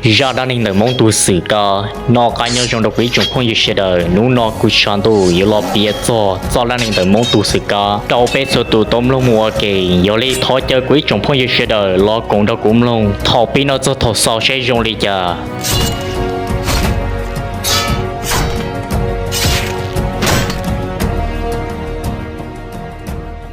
Zaj dab neeg ntawm Hmoob tus xwm kab. Noj qab nyob zoo rau kuv ib tsoom phooj ywg sawv daws, hnub no kuv Tshav Ntuj yuav los piav txog txoj dab neeg ntawm Hmoob tus xwm kab rau peb txhua tus tau mloog mus ua ke. Yog li thov caw kuv ib tsoom phooj ywg sawv daws los koom nrog kuv mloog thaum pib no txog thaum xaus seb zoo li cas.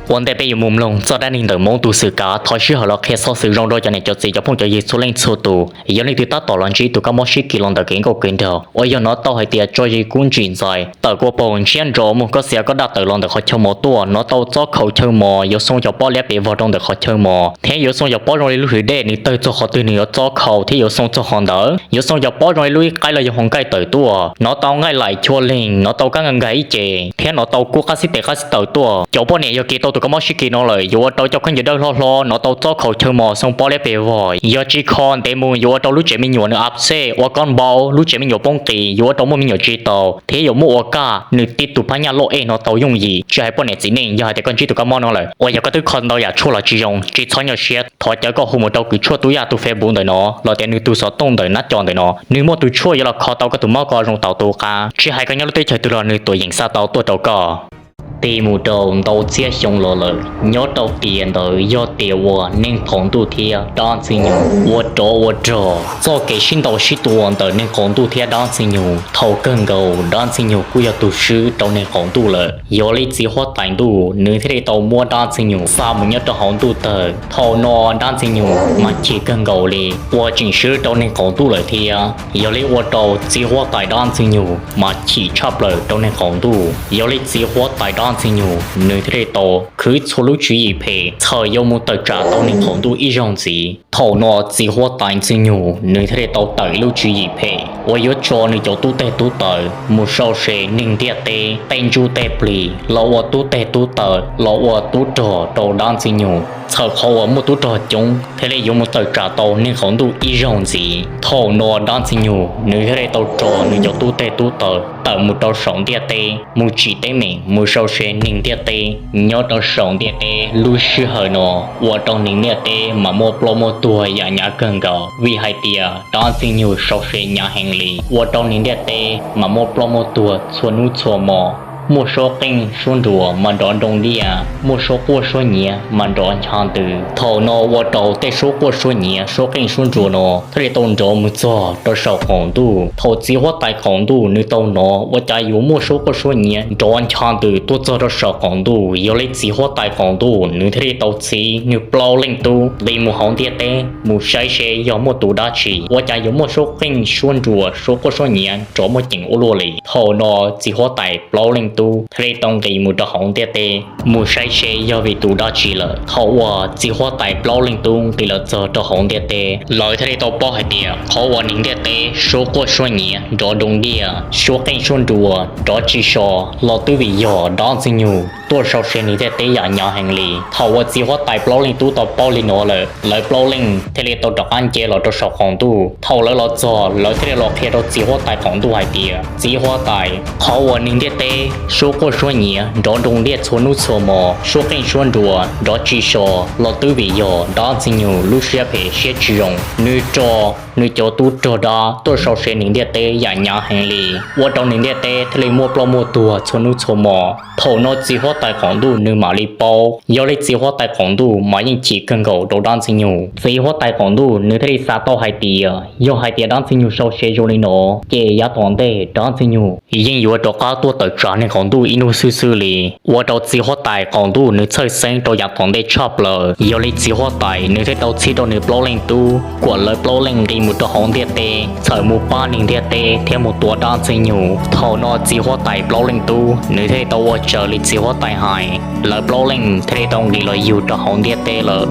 Ua ntej peb yuav mus mloog txoj dab neeg ntawm Hmoob tus xwm kab, thov sij hawm los qhia xov xwm zoo rau cov niam cov txiv cov phooj cov ywg txhua leej txhua tus. Yog leej twg tab tom los ntsib tus kab mob sib kis los ntawm kev nkauj kev nraug uas yog hnov tau hais tias tso zis kub ntsim ntxais, tawm kua paug ntshiab nrov mus, koj xiam koj daj tawm los ntawm qhov chaw mos tuaj, hnov tau txob khaus chaw mos, yuav xoo cov pob liab pes vog rau ntawm qhov chaw mos, thiab yuav xoo cov pob zoo li lub hwv dej nws tawg txog qhov twg nws yuav txob khaus thiab yuav xoo txog qhov ntawd, yuav xoo cov pob zoo li lub ib qaib los yog hau nkaij tawm tuaj, hnov tau nqaij laim chua leeg, hnov tau kab nkag nkag ib ce, thiab hnov tau kub qab xib tes qab xib taw tuaj. Cov poj niam yog kis tau tus kab mob sib kis no lawm yuav ua rau cov khaub ncaws dawb hlob hlob, hnov tau txob khaus chaw mos, xoo pob liab pes vog, yog tsis kho ntev mus yuav ua rau lub tsev me nyuam nws ab xej ua kob npau, lub tsev me nyuam poob qis, yuav ua rau muaj me nyuam tsis tau, thiab yuav muaj ua kaj nws tib tug phab nyaj loj ej hnov tau yooj yim. Tsis hais poj niam txiv neej, yog hais tias koj ntsib tus kab mob no lawm, uas yog koj twb kho ntau yam tshuaj los tsis zoo, tsis txhob nyuaj siab, thov caw koj hu mus rau kws tshuaj tub yaj tus Facebook ntawm no los tias nws tus xov tooj ntawm nab co ntawm no, nws muaj tus tshuaj yuav los kho tau koj tus mob ko zoo tau tu qab, tsis hais koj nyob lub teb chaws twg los nws tuam yeem xa tau tuaj rau koj. Tig mus rau ntau txhiab xyoo los lawm, nyob rau tiam ntawd yog tiam uas neeg qaum ntuj thiab dab ntxwg nyoog ua rov ua rog. Txoj kev sib ntaus sib tua ntawm neeg qaum ntuj thiab dab ntxwg nyoog thaum kawg nkaus dab ntxwg nyoog kuj yog tus swb rau neeg qaum ntuj lawm. Yog li txiv huab tais ntuj nws thiaj li tau muab dab ntxwg nyoog xa mus nyob rau hauv ntuj tawg. Thaum no dab ntxwg nyoog mas chim kawg nkaus li, uas tseem swb rau neeg qaum ntuj lawm thiab. Yog li ua rau txiv huab tais dab ntxwg nyoog mas chim tshaj plaws rau neeg qaum ntuj. Yog li txiv huab tais dab ntxwg nyoog nws thiaj li tau khwv txhua lub tswv yim phem txhawm yuav mus tawm tsam tau neeg qaum ntuj ib zaug ntxiv. Thaum no txiv huab tais ntxwg nyoog nws thiaj li tau tawm ib lub tswv yim phem uas yuav tso nws cov tub teg tub taw mus sau se neeg ntiaj teb tej ntsuj tej plig los ua tub teg tub taw los ua tub rog rau dab ntxwg nyoog. Txhawm qhov uas muaj tub rog coob thiaj li yuav mus tawm tsam tau neeg qaum ntuj ib zaug ntxiv. Thaum no dab ntxwg nyoog nws thiaj li tau tso nws cov tub teg tub taw tawm mus rau saum ntiaj teb mus tsim teeb meem mus sau se neeg ntiaj teb. Nyob rau saum ntiaj teb lub sij hawm no ua rau neeg ntiaj teb mas muaj ploj muaj tuag yam hnyav kawg nkaus, vim hais tias dab ntxwg nyoog sau se hnyav heev li, ua rau neeg ntiaj teb mas muaj ploj muaj tuag txhua hnub txhua hmo. Muaj suab qeej suab nruas mas nrov nroo liaj, muaj suab quaj suab nyiav mas nrov ncha ntws. Thaum no ua rau tej suab quaj suab nyiav suab qeej suab nruas no thiaj li tau nrov mus txog rau saum qaum ntuj. Thaum txiv huab tais qaum ntuj nws tau hnov ua cas yuav muaj suab quaj suab nyiav nrov ncha ntws tuaj txog rau saum qaum ntuj, yog li txiv huab tais qaum ntuj nws thiaj li tau txib nws plaub leej tub nqis mus hauv ntiaj teb mus saib seb yog muaj tus dab tsi, ua cas yuav muaj suab qeej suab nruas suab quaj suab nyiav nrov muaj ceem ua luaj li. Thaum no txiv huab tais plaub leej tub thiaj li tau nqis mus rau hauv ntiaj teb mus saib seb yog vim tus dab tsi lawm. Thaum uas txiv huab tais plaub leej tub nqis los txog rau hauv ntiaj teb, lawv thiaj li tau paub hais tias qhov uas neeg ntiaj teb suab quaj suab nyiav nrov nroo liaj, suab qeej suab nruas nrov tsis so los twb vim yog dab ntxwg nyoog tuaj sau se neeg ntiaj teb yam hnyav heev li. Thaum uas txiv huab tais plaub leej tub tau paub li no lawm, lawv plaub leej thiaj li tau rov qab nce los rau saum qaum ntuj. Thaum lawv los txog lawv thiaj li los qhia rau txiv huab tais qaum ntuj hais tias, txiv huab tais, qhov uas neeg ntiaj teb suab quaj suab nyiav nrov nroo liaj txhua hnub txhua hmo, suab qeej suab nruas nrov tsis so los twb vim yog dab ntxwg nyoog lub siab phem siab tsis zoo, nws tso nws cov tub rog dab tuaj sau se neeg ntiaj teb yam hnyav heev li, ua rau neeg ntiaj teb thiaj li muaj ploj muaj tuag txhua hnub txhua hmo. Thaum no txiv huab tais qaum ntuj nws mam li paub, yog li txiv huab tais qaum ntuj mas yeej chim kawg nkaus rau dab ntxwg nyoog. Txiv huab tais qaum ntuj nws thiaj li xav tau hais tias yog hais tias dab ntxwg nyoog sau se zoo li no, ces yav tom ntej dab ntxwg nyoog yeej yuav rov qab tuaj tawm tsam neeg qaum ntuj ib hnub xwb xwb li. Ua rau txiv huab tais qaum ntuj nws txhawj xeeb rau yav tom ntej tshaj plaws, yog li txiv huab tais nws thiaj tau txib rau nws plaub leej tub kom lawv plaub leej nqis mus rau hauv ntiaj teb txhawm mus pab neeg ntiaj teb thiab mus tua dab ntxwg nyoog. Thaum no txiv huab tais plaub leej tub nws thiaj li tau ua raws li txiv huab tais hais, lawv plaub leej thiaj li tau nqis los yug rau hauv ntiaj teb lawm.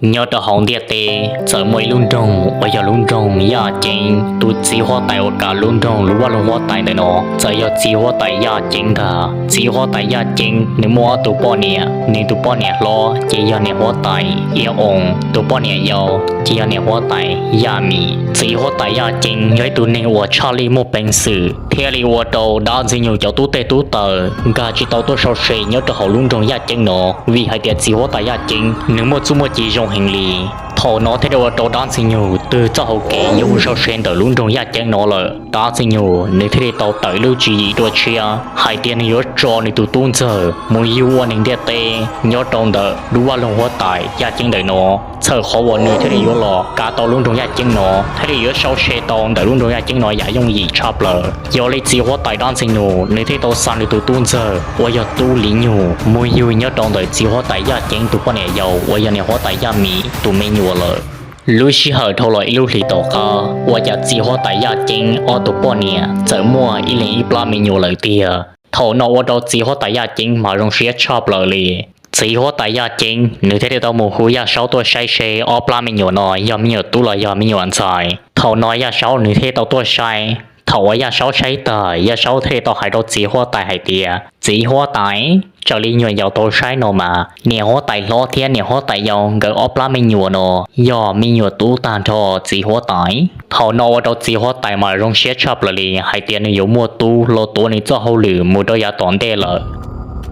Nyob rau hauv ntiaj teb txawm muaj ib lub nroog uas yog lub nroog Yaj Ceeb. Tus txiv huab tais uas kav lub nroog lub vaj loog huab tais ntawm no txawm yog txiv huab tais Yaj Ceeb ntag. Txiv huab tais Yaj Ceeb nws muaj ob tug poj niam, nws tus poj niam hlob ces yog niam huab tais Iab Oo, tus poj niam yau ces yog niam huab tais Yaj Mim. Txiv huab tais Yaj Ceeb yog ib tug neeg uas tshaj lij muaj peev xwm thiaj li ua rau dab ntxwg nyoog cov tub teg tub taw nkag tsis tau tuaj sau se nyob rau hauv lub nroog Yaj Ceeb no, vim hais tias txiv huab tais Yaj Ceeb nws muaj txuj muaj ci zoo heev li. Thaum no thiaj li ua rau dab ntxwg nyug twg txoj hau kev yuav mus sau se ntawm lub nroog Yaj Ceeb no lawm. Dab ntxwg nyug nws thiaj li tau tawm lub tswv yim dua tshiab hais tias nws yuav tso nws tus tub ntxawg mus yug ua neeg ntiaj teb nyob rau ntawm lub vaj loog huab tais Yaj Ceeb ntawm no. Txhawm qhov uas nws thiaj li yuav los kav tau lub nroog Yaj Ceeb no, thiaj li yuav sau se tau ntawm lub nroog Yaj Ceeb no yam yooj yim tshaj plaws. Yog li txiv huab tais dab ntxwg nyug nws thiaj tau xa nws tus tub ntxawg uas yog tub Lis Nyug mus yug nyob rau ntawm txiv huab tais Yaj Ceeb tus poj niam yau uas yog niam huab tais Yaj Mim tus me nyuam lawm. Lub sij hawm dhau los ib lub hlis tom qab, ua cas txiv huab tais Yaj Ceeb ob tug poj niam txawm muaj ib leeg ib plab me nyuam lawm tiag. Thaum no ua rau txiv huab tais Yaj Ceeb mas zoo siab tshaj plaws li. Txiv huab tais Yaj Ceeb nws thiaj li tau mus hu Yaj Saub tuaj saib seb ob plab me nyuam no yog me nyuam tub los yog me nyuam ntxhais. Thaum no Yaj Saub nws thiaj tau tuaj saib. Thaum uas Yaj Saub saib tag, Yaj Saub thiaj li tau hais rau txiv huab tais hais tias, Txiv huab tais, raws li nyuam yaus tau saib no mas niam huab tais hlob thiab niam huab tais yau nkawd ob plab me nyuam no yog me nyuam tub tag nrho txiv huab tais. Thaum no ua rau txiv huab tais mas zoo siab tshaj plaws li hais tias nws yuav muaj tub los tuav nws txoj hauj lwm mus rau yav tom ntej lawm.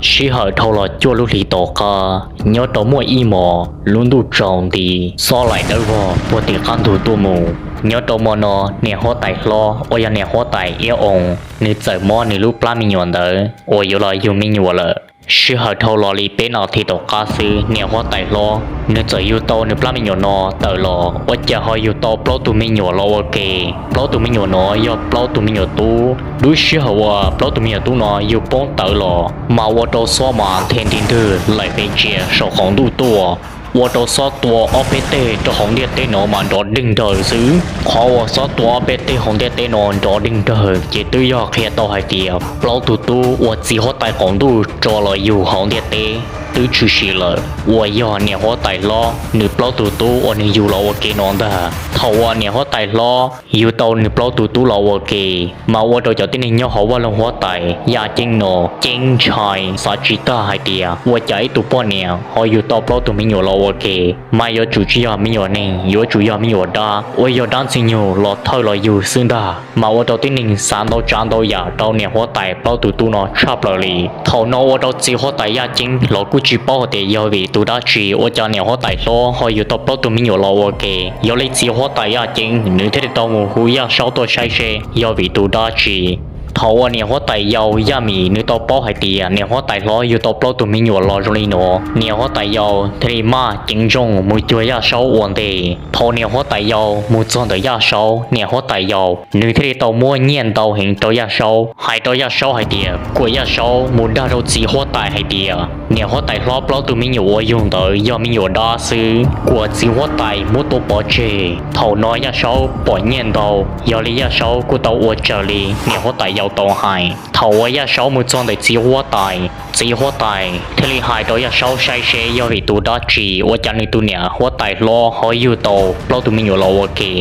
Sij hawm dhau los cuaj lub hlis tom qab, nyob rau muaj ib hmos lub ntuj tsaus nti, xob laim dawb vog puag tim qab ntug tuaj mus. Nyob rau hmo no, niam huab tais hlob uas yog niam huab tais Iab Oo, nws txawm mob nws lub plab me nyuam ntawd uas yuav los yug me nyuam lawm. Sij hawm dhau los li peb nas this tom qab xwb, niam huab tais hlob nws txawm yug tau nws plab me nyuam no tawm los, ua cas ho yug tau plaub tug me nyuam los ua ke. Plaub tug me nyuam no yog plaub tug me nyuam tub. Lub sij hawm uas plaub tug me nyuam tub no yug poob tawv los mas ua rau xob mas nthe nti ntwg laim pes ntsia saum qaum ntuj tuaj, ua rau xob tua ob peb teg rau hauv ntiaj teb no mas nrov deeg nrawg xwb. Qhov uas xob tua ob peb teg hauv ntiaj teb no nrov deeg nrawg ces twb yog qhia tau hais tias plaub tug tub uas txiv huab tais qaum ntuj tso los yug hauv ntiaj teb twb tshwm sim lawm, uas yog niam huab tais hlob nws plaub tug tub uas nws yug los ua ke no ntag. Thaum uas niam huab tais hlob yug tau nws plaub tug tub los ua ke, mas ua rau cov tib neeg nyob hauv vaj loog huab tais Yaj Ceeb no ceeb ntshai xav tsis tag hais tias ua cas ib tug poj niam ho yug tau plaub tug me nyuam los ua ke, mas yuav tsum tsis yog me nyuam neeg, yuav tsum yog me nyuam dab uas yog dab ntxwg nyug los thawj los yug xwb ntag. Mas ua rau tib neeg xav ntau tsav ntau yam rau niam huab tais plaub tug tub no tshaj plaws li. Thaum no ua rau txiv huab tais Yaj Ceeb los kuj tsis paub hais tias yog vim tus dab tsi ua cas niam huab tais hlob ho yug tau plaub tug me nyuam los ua ke. Yog li txiv huab tais Yaj Ceeb nws thiaj li tau mus hu Yaj Saub tuaj saib seb yog vim tus dab tsi. Thaum uas niam huab tais yau Yaj Mim nws tau paub hais tias niam huab tais hlob yug tau plaub tug me nyuam los zoo li no, niam huab tais yau thiaj li maj ceev nrooj mus cuag Yaj Saub ua ntej. Thaum niam huab tais yau mus txog ntawm Yaj Saub, niam huab tais yau nws thiaj li tau muab nyiaj ntau heev rau Yaj Saub, hais rau Yaj Saub hais tias kom Yaj Saub mus dag rau txiv huab tais hais tias niam huab tais hlob plaub tug me nyuam uas yug ntawd yog me nyuam dab xwb, kom txiv huab tais muab tua pov tseg. Thaum no Yaj Saub pom nyiaj ntau, yog li Yaj Saub kuj tau ua raws li niam huab tais yau tau hais. Thaum uas Yaj Saub mus txog ntawm txiv huab tais, txiv huab tais thiaj li hais rau Yaj Saub saib seb yog vim tus dab tsi ua cas nws tus niam huab tais hlob ho yug tau plaub tug me nyuam los ua ke.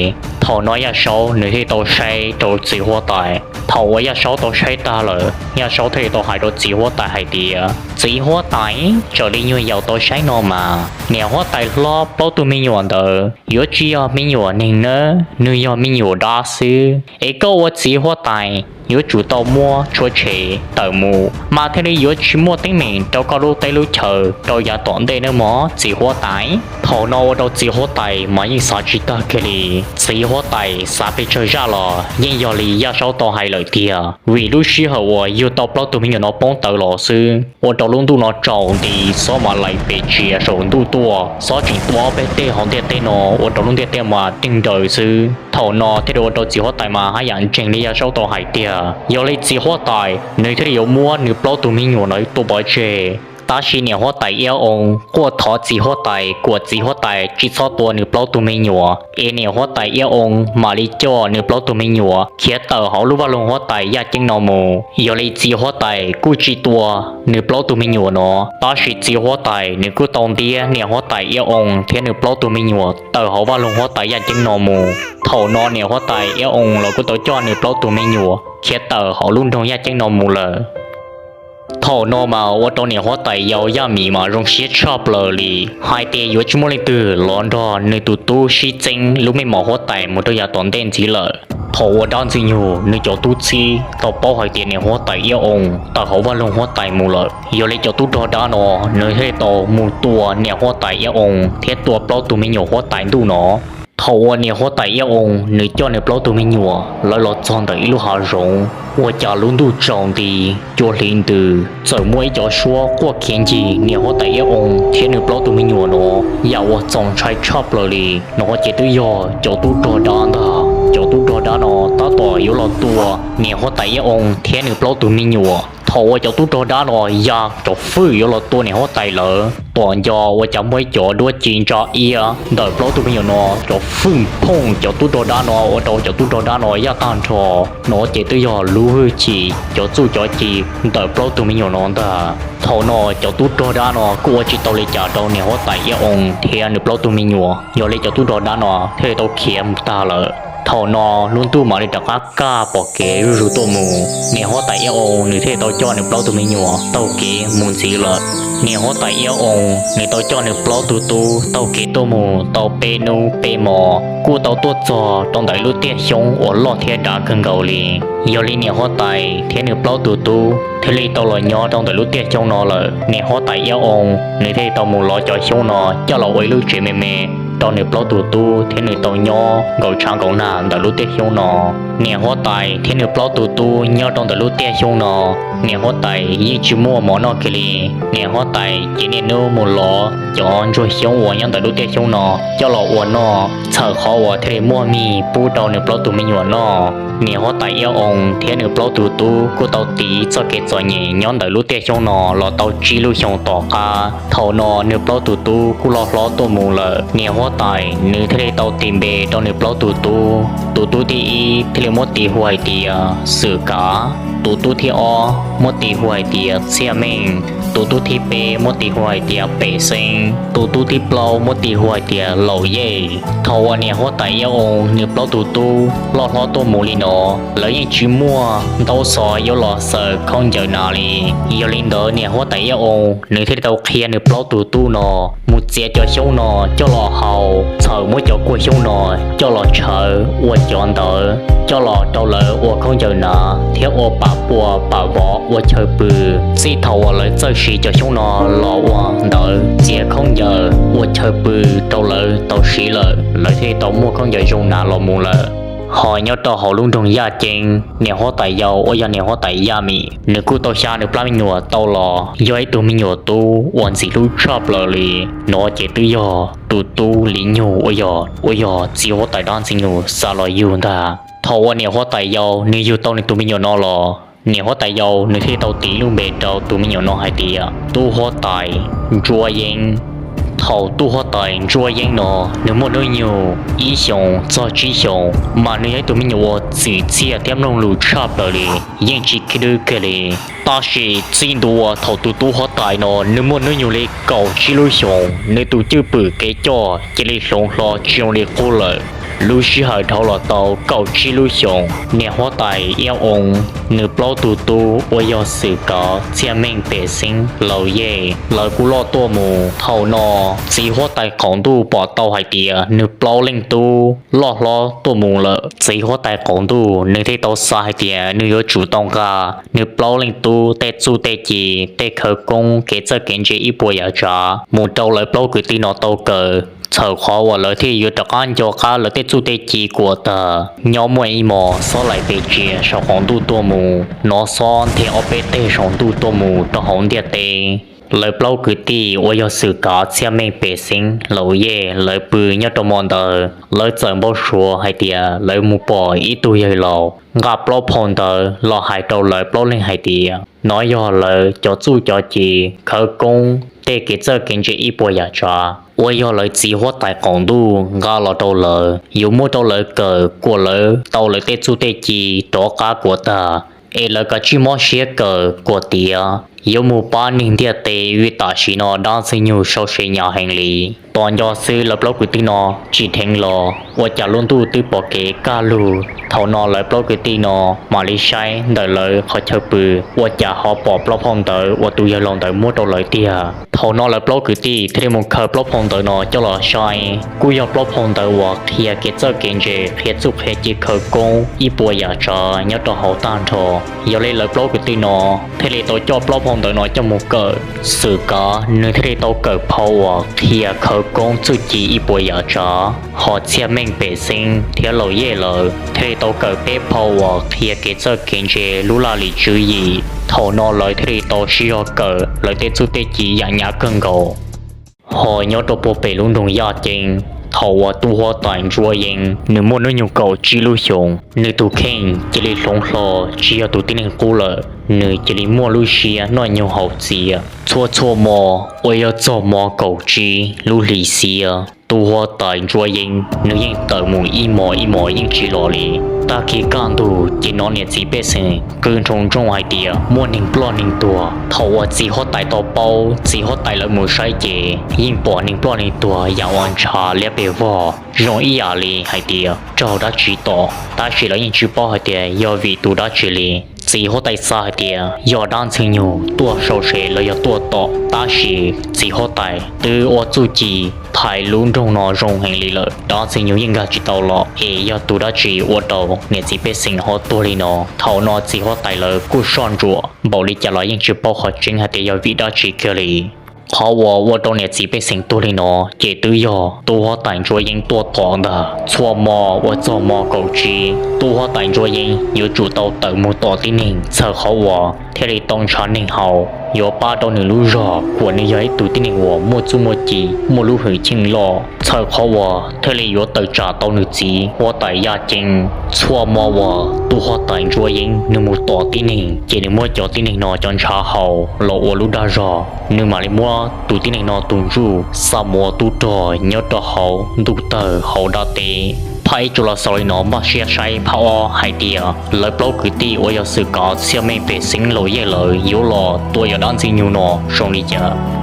Thaum no Yaj Saub nws thiaj tau saib rau txiv huab tais. Thaum uas Yaj Saub tau saib tag lawm, Yaj Saub thiaj li tau hais rau txiv huab tais hais tias, Txiv huab tais, raws li nyuag yaus tau saib no mas niam huab tais hlob plaub tug me nyuam ntawd yuav tsis yog me nyuam neeg nawb, nws yog me nyuam dab xwb. Es koj ua txiv huab tais yuav tsum tau muab tshuaj tshem tawm mus, mas thiaj li yuav tsis muaj teeb meem rau koj lub teb lub chaw rau yav tom ntej nawb mog txiv huab tais. Thaum no ua rau txiv huab tais mas yeej xav tsis tag kiag li. Txiv huab tais xav pes tsawg zaj los yeej yog li Yaj Saub tau hais lawm tiag, vim lub sij hawm uas yug tau plaub tug me nyuam no poob tawv los xwb, ua rau lub ntuj no tsaus nti, xob mas laim pes ntsia saum ntuj tuaj, xob tseem tua ob peb teg hauv ntiaj teb no ua rau lub ntiaj teb mas deeg nrawg xwb. Thaum no thiaj li ua rau txiv huab tais mas haj yam ntseeg li Yaj Saub tau hais tiag. Yog li txiv huab tais nws thiaj li yuav muab nws plaub tug me nyuam no tua pov tseg. Tab sis niam huab tais Iab Oo quaj thov txiv huab tais kom txiv huab tais tsis txhob tua nws plaub tug me nyuam, es niam huab tais Iab Oo mam li coj nws plaub tug me nyuam khiav tawm hauv lub vaj loog huab tais Yaj Ceeb no mus. Yog li txiv huab tais kuj tsis tua nws plaub tug me nyuam no, tab sis txiv huab tais nws kuj tau ntiab niam huab tais Iab Oo thiab nws plaub tug me nyuam tawm hauv vaj loog huab tais Yaj Ceeb no mus. Thaum no niam huab tais Iab Oo los kuj tau coj nws plaub tug me nyuam khiav tawm hauv lub nroog Yaj Ceeb no mus lawm. Thaum no mas ua rau niam huab tais yau Yaj Mim mas zoo siab tshaj plaws li, hais tias yuav tsis muaj leej twg los nrog nws tus tub sib txeeb lub meej mom huab tais mus rau yav tom ntej ntxiv lawm. Thaum uas dab Ntxwg Nyoog nws cov tub txib tau paub hais tias niam huab tais Iab Oo tawm hauv vaj loog huab tais mus lawm, yog li cov tub rog dab no nws thiaj tau mus tua niam huab tais Iab Oo thiab tua plaub tug me nyuam huab tais ntuj no. Thaum uas niam huab tais Iab Oo nws coj nws plaub tug me nyuam lawv los txog ntawm ib lub hav zoov, ua cas lub ntuj tsaus nti, cua hli ntws, txawm muaj ib cov suab quaj khiav ncig niam huab tais Iab Oo thiab nws plaub tug me nyuam no, yam uas txaus ntshai tshaj plaws li. No ces twb yog cov tub rog dab ntag. Cov tub rog dab no tab tom yuav los tua niam huab tais Iab Oo thiab nws plaub tug me nyuam. Thaum uas cov tub rog dab no ya cov fwj yuav los tua niam huab tais lawm, tom nco ua cas muaj ib cov duab ci ntsa iab ntawm plaub tug me nyuam no cov fwj phooj cov tub rog dab no ua rau cov tub rog dab no yaj tag nrho. No ces twb yog lub hwj chim cov txuj cov ci ntawm plaub tug me nyuam no ntag. Thaum no cov tub rog dab no kuj ua tsis tau li cas rau niam huab tais Iab Oo thiab nws plaub tug me nyuam, yog li cov tub rog dab no thiaj li tau khiav mus tag lawm. Thaum no lub ntuj mam li rov qab kaj pom kev zuj zus tuaj mus, niam huab tais Iab Oo nws thiaj tau coj nws plaub tug me nyuam taug kev mus ntxiv lawm. Niam huab tais Iab Oo nws tau coj nws plaub tug tub taug kev tuaj mus tau peb hnub peb hmo, kuj tau tuaj txog rau ntawm lub tiaj xyoob uas loj thiab dav kawg nkaus li. Yog li niam huab tais thiab nws plaub tug tub thiaj li tau los nyob rau ntawm lub tiaj xyoob no lawm. Niam huab tais Iab Oo nws thiaj li tau mus lov cov xyoob no coj los ua ib lub tsev me me rau nws plaub tug tub thiab nws tau nyob nkaum tshav nkaum nag ntawm lub tiaj xyoob no. Niam huab tais thiab nws plaub tug tub nyob rau ntawm lub tiaj xyoob no, niam huab tais yeej tsis muaj mov noj kiag li. Niam huab tais ces niaj hnub mus lov cov ntsuag xyoob uas nyob ntawm lub tiaj xyoob no coj los ua noj, txhawm qhov uas thiaj li muaj mis pub rau nws plaub tug me nyuam noj. Niam huab tais Iab Oo thiab nws plaub tug tub kuj tau tiv txoj kev txom nyem nyob ntawm lub tiaj xyoob no los tau tsib lub xyoos tom qab. Thaum no nws plaub tug tub kuj loj hlob tuaj mus lawm, niam huab tais nws thiaj li tau tis npe rau nws plaub tug tub. Tus tub thib ib thiaj li muab tis hu hais tias Xwm Kav, tus tub thib ob muab tis hu hais tias Txhiaj Meej, tus tub thib peb muab tis hu hais tias Pem Xeeb, tus tub thib plaub muab tis hu hais tias Laus Yej. Thaum uas niam huab tais Iab Oo nws plaub tug tub loj hlob tuaj mus li no, lawv yeej tsis muaj ntaub xov yuav los xaws khaub ncaws hnav li. Yog li ntawd niam huab tais Iab Oo nws thiaj li tau qhia nws plaub tug tub no mus txiav cov xyoob no coj los hau, txhawm muab cov kuaj xyoob no coj los tshawv ua cov ntawv coj los rau lawv ua khaub ncaws hnav thiab ua pam pua pam vov ua chaw pw. Txij thaum uas lawv txawj siv cov xyoob no los ua ntawv txiav khaub ncaws ua chaw pw rau lawv tau siv lawm, lawv thiaj tau muaj khaub ncaws zoo hnav los mus lawm. Ho nyob rau hauv lub nroog Yaj Ceeb, niam huab tais yau uas yog niam huab tais Yaj Mim, nws kuj tau xya nws plab me nyuam tau los yog ib tug me nyuam tub uas ntxim hlub tshaj plaws li. No ces twb yog tus tub Li Nyug uas yog, uas yog txiv huab tais dab Ntxwg Nyoog xa los yug ntag. Thaum uas niam huab tais yau nws yug tau nws tus me nyuam no los, niam huab tais yau nws thiaj tau tis lub npe rau tus me nyuam no hais tias Tub Huab Tais Ntsuab Yeeb. Thaum Tub Huab Tais Ntsuab Yeeb no nws muaj hnub nyoog ib xyoos txog tsib xyoos, mas nws yog ib tug me nyuam uas txim txiaj thiab mloog lus tshaj plaws li, yeej tsis khib dwb kiag li. Tab sis txij ntua thaum tus tub huab tais no nws muaj hnub nyoog li kaum tsib lub xyoos, nws tus cwj pwm kev coj cia li hloov hlo tsis zoo li qub lawm. Lub sij hawm dhau los tau kaum tsib lub xyoos, niam huab tais Iab Oo nws plaub tug tub uas yog Xwm Kav, Txhiaj Meej, Pem Xeeb, Laus Yej lawv kuj loj tuaj mus. Thaum no txiv huab tais qaum ntuj pom tau hais tias nws plaub leej tub loj hlob tuaj mus lawm, txiv huab tais qaum ntuj nws thiaj tau xav hais tias nws yuav tsum tau nqa nws plaub leej tub tej txuj tej ci, tej khawv koob, kev txawj kev ntse ib puas yam tsav mus rau lawv plaub kwv tij no tau kawm, txhawm qhov uas lawv thiaj yuav rov qab nco qab lawv tej txuj tej ci kuam tag. Nyob muaj ib hmos xob laim pes tsia saum qaum ntuj tuaj mus, no xob nthe ob peb teg saum ntuj tuaj mus rau hauv ntiaj teb. Lawv plaub kwv tij uas yog Xwm Kav, Txhiaj Meej, Pem Xeeb, Laus Yej lawv pw nyob rau hmo ntawd, lawv txawm npau suav hais tias lawv mus pom ib tug yawg laus nqa plaub phau ntawv los hais rau lawv plaub leeg hais tias no yog lawv cov txuj cov ci, khawv koob, tej kev txawj kev ntse ib puas yam tsav uas yog lawv txiv huab tais qaum ntuj nqa los rau lawv, yuav muab rau lawv kawm kuam lawv tau lawv tej txuj tej ci rov qab kuam tag, es lawv kav tsij mob siab kawm kuam tiav, yuav mus pab neeg ntiaj teb vim tam sim no dab ntxwg nyoog sau se hnyav heev li. Tos nco xwb lawv plaub kwv tij no tsim dheev los ua cas lub ntuj twb pom kev kaj lug. Thaum no lawv plaub kwv tij no mam li saib ntawm lawv qhov chaw pw, ua cas ho pom plaub phau ntawv uas tus yawg laus ntawd muab rau lawv tiag. Thaum no lawv plaub kwv tij thiaj li mus khaws plaub phau ntawv no coj los saib, kuj yog plaub phau ntawv uas qhia kev txawj kev ntse, qhia txuj qhia ci khawv koob ib puas yam tsav nyob rau hauv tag nrho. Yog li lawv plaub kwv tij no thiaj li tau coj plaub phau ntawv no coj mus kawm. Xwm Kav nws thiaj li tau kawm phau uas qhia khawv koob txuj ci ib puas yam tsav, ho Txhiaj Meej Pem Xeeb thiab Laus Yej lawv thiaj li tau kawm peb phau uas qhia kev txawj kev ntse lub laj lim tswv yim. Thaum no lawv thiaj li tau sib zog kawm lawv tej txuj tej ci yam hnyav kawg nkaus. Ho nyob rau puag pem lub nroog Yaj Ceeb, thaum uas tub huab tais Ntsuab Yeeb nws muaj hnub nyoog kaum tsib lub xyoos, nws tus kheej cia li hloov hlo tsis yog tus tib neeg qub lawm, nws cia li muaj lub siab noj nyoog haus txias. Txhua txhua hmo uas yog txog hmo kaum tsib lub hlis xiab, tub huab tais Ntsuab Yeeb nws yeej tawm mus ib hmos ib hmos yeej tsis los li. Tag kis kaj ntug ces hnov niam txiv pej xeem qw nroo ntsoog hais tias muaj neeg ploj neeg tuag. Thaum uas txiv huab tais tau paub, txiv huab tais lawv mus saib ces yeej pom neeg ploj neeg tuag yam uas ntshav liab pes vog zoo ib yam li hais tias raug dab tsi tom, tab sis lawv yeej tsis paub hais tias yog vim tus dab tsi li. Txiv huab tais xav hais tias yog dab ntxwg nyoog tuaj sau se los yog tuaj tom, tab sis txiv huab tais twb ua txuj ci thaiv lub nroog no zoo heev li lawm, dab ntxwg nyoog yeej nkag tsis tau los es yog tus dab tsi ua rau niam txiv pej xeem ho tuag li no. Thaum no txiv huab tais lawv kuj soj ntsuam npaum li cas los yeej tsis paub qhov tseeb hais tias yog vim dab tsi kiag li. Qhov uas ua rau niam txiv pej xeem tuag li no ces twb yog tub huab tais Ntsuab Yeeb tuaj tom ntag. Txhua hmo uas txog hmo kaum tsib, tub huab tais Ntsuab Yeeb yuav tsum tau tawm mus tom tib neeg, txhawm qhov uas thiaj li tau ntshav neeg haus, yuav pab rau nws lub zog uas nws yog ib tug tib neeg uas muaj txuj muaj ci, muaj lub hwm cheej loj, txhawm qhov uas thiaj li yuav tawm tsam tau nws txiv huab tais Yaj Ceeb. Txhua hmo uas tub huab tais Ntsuab Yeeb nws mus tom tib neeg ces nws muab cov tib neeg no cov ntshav haus los ua lub dag zog, nws mam li muab tus tib neeg no tus ntsuj xa mus ua tub rog nyob rau hauv ntuj tawg hauv dab teb. Phab ib tsuas los xaus li no, npaj siab saib phab ob hais tias lawv plaub kwv tij uas yog Xwm Kav, Txhiaj Meej Pem Xeeb, Laus Yej lawv yuav los tua yog dab ntxwg nyoog no zoo li cas.